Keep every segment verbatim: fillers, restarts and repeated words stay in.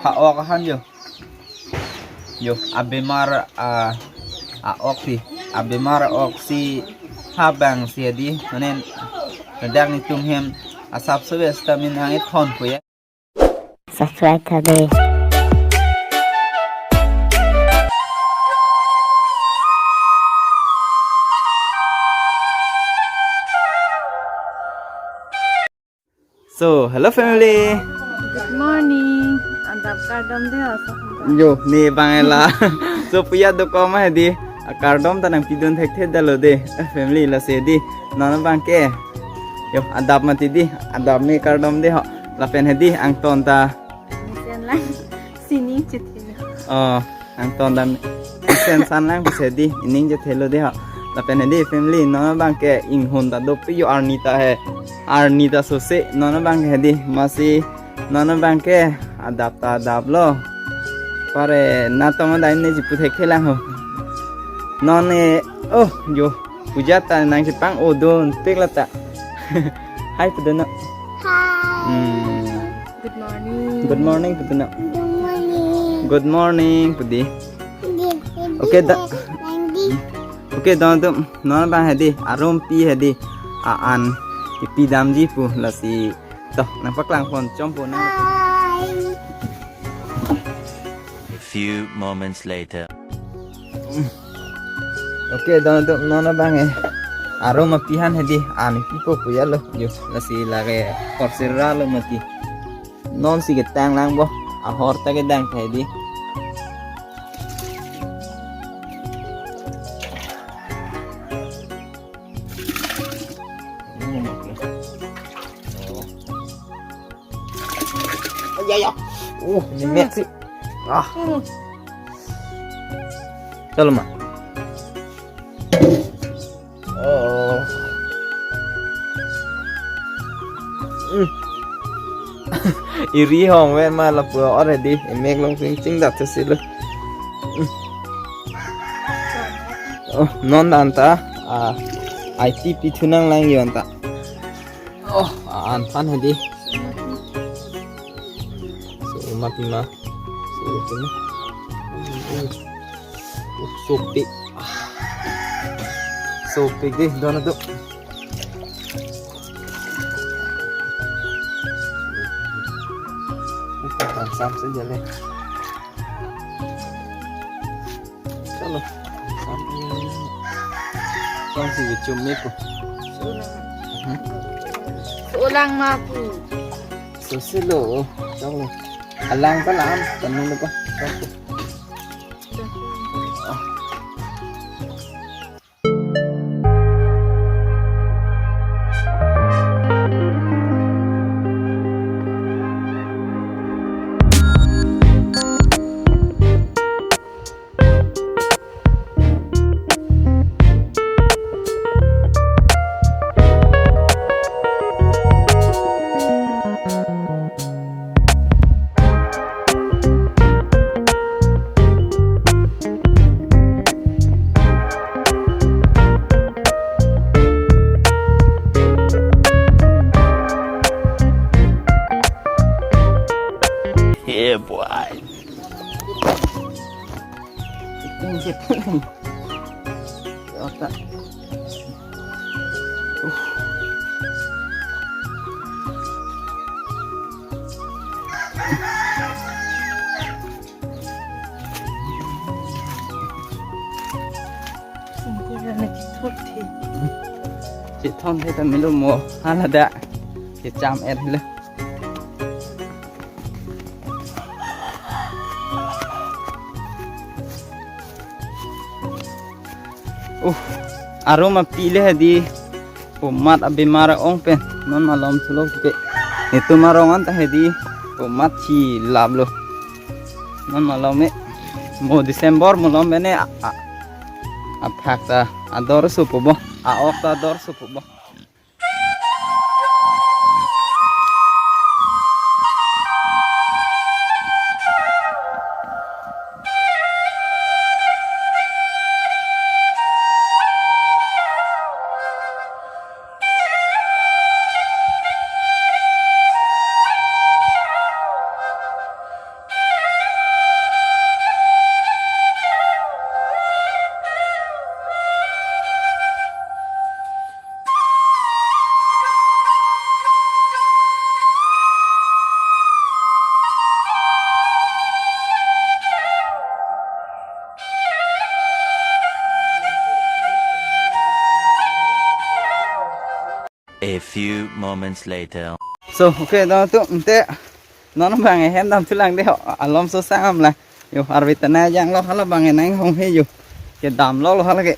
A-ok ahan jo. Jo, abemar a, a-ok si. Abemar a-ok si habang si hedi. Mane ladak netum hem asap so besta min hang ethon ko ya. Subscribe tha de. So, hello family. Good morning. Adap kardom de ho. Jo, ne bang ela. So, puya do koma hedi. Akardom ta nangpidun thekthe detlo de. Eh, family, lasi hedi. Non abang ke. Jo, adap mati di. Adap me kardom de ho. Lapen hedi angton ta. Mesen lang. Sining chethe. Oh, angton dam. Sen san lang pusi hedi, ining chethelo de ho. Lapen hedi family, non abang ke inghun ta dopik jo, arni ta he. Arni ta sose, non abang ke hedi, masi non abang ke adap ta adaplo. Pare natong adai ne chipu thekthelang ho. Non e, oh, jo, puja ta nangchepang-o dun pik lata. Hi, pudun no. Hi. Hmm. Good morning. Good morning, pudun no. Good morning. Good morning, pudi. Good, Okay, da- Nandi. Okay, don tu, non abang hedi, arum pi hedi, a-an, ipi damji pu, lasi, to, nangpaklang pon, chompo nang. Hi. A few moments later. Okay, don tu, non abang eh, arum api han hedi, an ipi po pu ya lo, jo, lasi lake, korsira lo mati. Non si ketang lang bo, ahor ta kedang thai di. Oh, ya, ya. Oh, ini mek sih. Ah. Chalo ma. Oh. Mm. Iri hong ve ma lapu already. Emek long sing ching dat si lo. Mm. Oh, non dan ta. Ah, I T P thu nang lang yon ta. Oh, an phan hedi. So, mati ma. So, ito na. Mm. Oh, sopik. Sopik deh, don tu. Bukan sam saja leh. Chalo. Sam. Sam si bichum me ko. Hmm? Ulang maku. Sosilo. Chalo. Alang ka lam, tanu lo pa. Yeah, boy. Otak. Uh. Singkir na chithot the. Chithot the ta melo mo hala da. Checham et le. Uh, arum api le hedi, pumat abemar ong pen, non malom thulo ke. Netum arong an ta hedi, pumat si lap lo. Non malom e, mo December mo lom bene a, a, aphak ta ador supo bo, a-ok ta ador supo bo. A few moments later. So, okay, don atum, ante non abang hem dam thulang de ho, alom so sang am la. Yo, arve ta nai janglo, hala abang nang hong he yo. Kedam lo lo hala ke.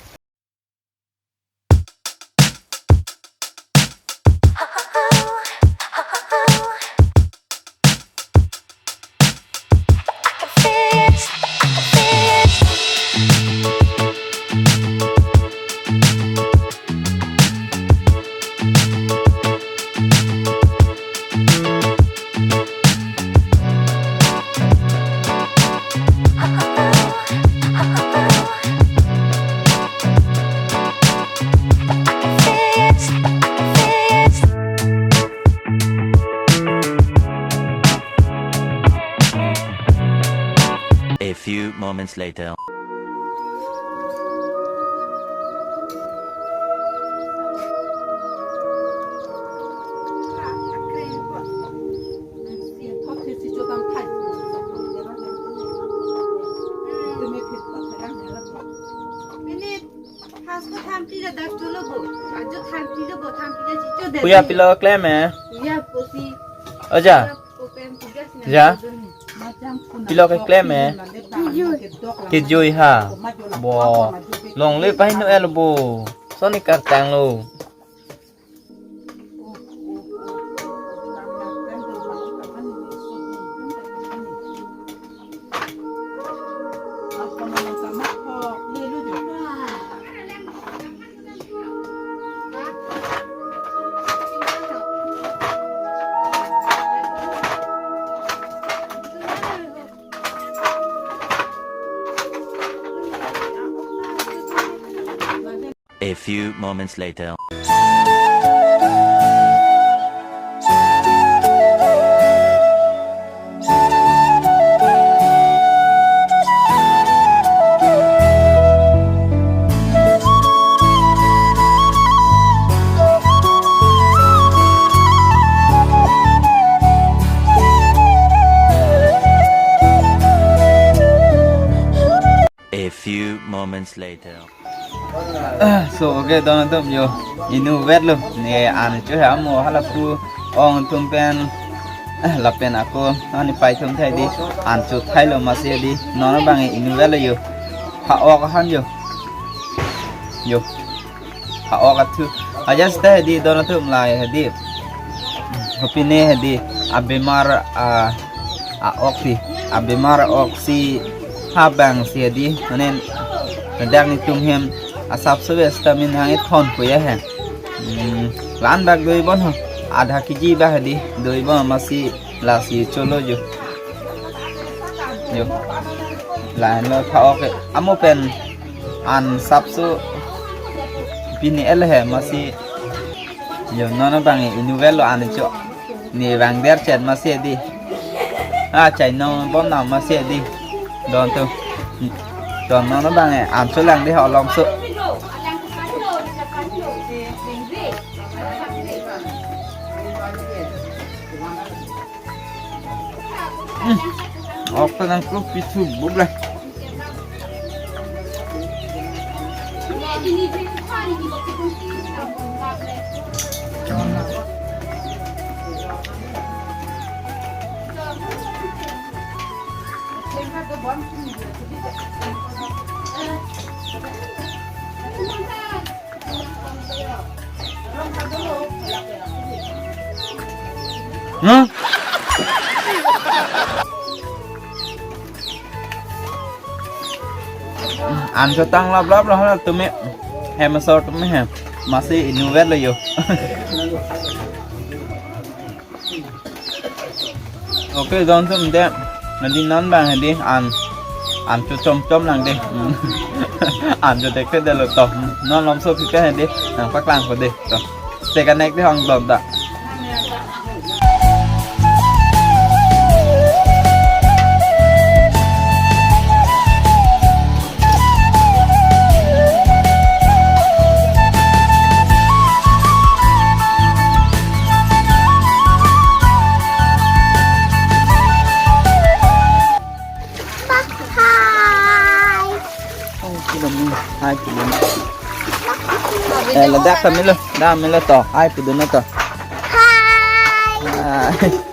A few moments later. Puya pilo klem eh. Oja. Pilo keklem eh. Kejui ha. Bo. Longle pai no el bo. Soni kartang lo. A few moments later. A few moments later. Ah, so, okay, don atum yo. Inutvet lo. Ne an cho ha mo hala pu ong atum pen. Ah, lapen ako ani pai atum thai di. An cho thai lo masi di. Non abang inutvet lo yo. Ha-ok han yo. Yo. Ha-ok athu. Aja seta hedi don atum, lahei hedi. Hopine hedi abemar a, a-ok si. Abemar ok si ha abang si hedi. Mane dak netum hem asap so bes tamin hang ethon puya he. Hmm, lan bak doi bon ho. Adha kiji bak hedi. Doi bon masi lasi cholo jo. Yo. Lahenlo ha-ok. Amo pen an sapso pini el he masi. Yo, non abang inutvet lo an cho. Ne vangver chet masi di. Ah, chai non bon na masi di. Don atum. Don non abang an cho lang di ho alom so. Hmm. Ok ta nangklup pithu bubla. Hmm? An chotang lap lap lo hala tumi. Hem asor tumi hem. Masi inutvet lo yo. Ok, don atum de. Nadi non abang hedi an, an cho chom chom lang de. An cho dek de lo to. Non lom so phi ke hedi nangpaklang ko de to. Stay connect de hong dom ta. Hi. Oh, kilom ni. Hi, kilom. Eh, ladak ta melo, dak melo to. Hai pudun to. Hai.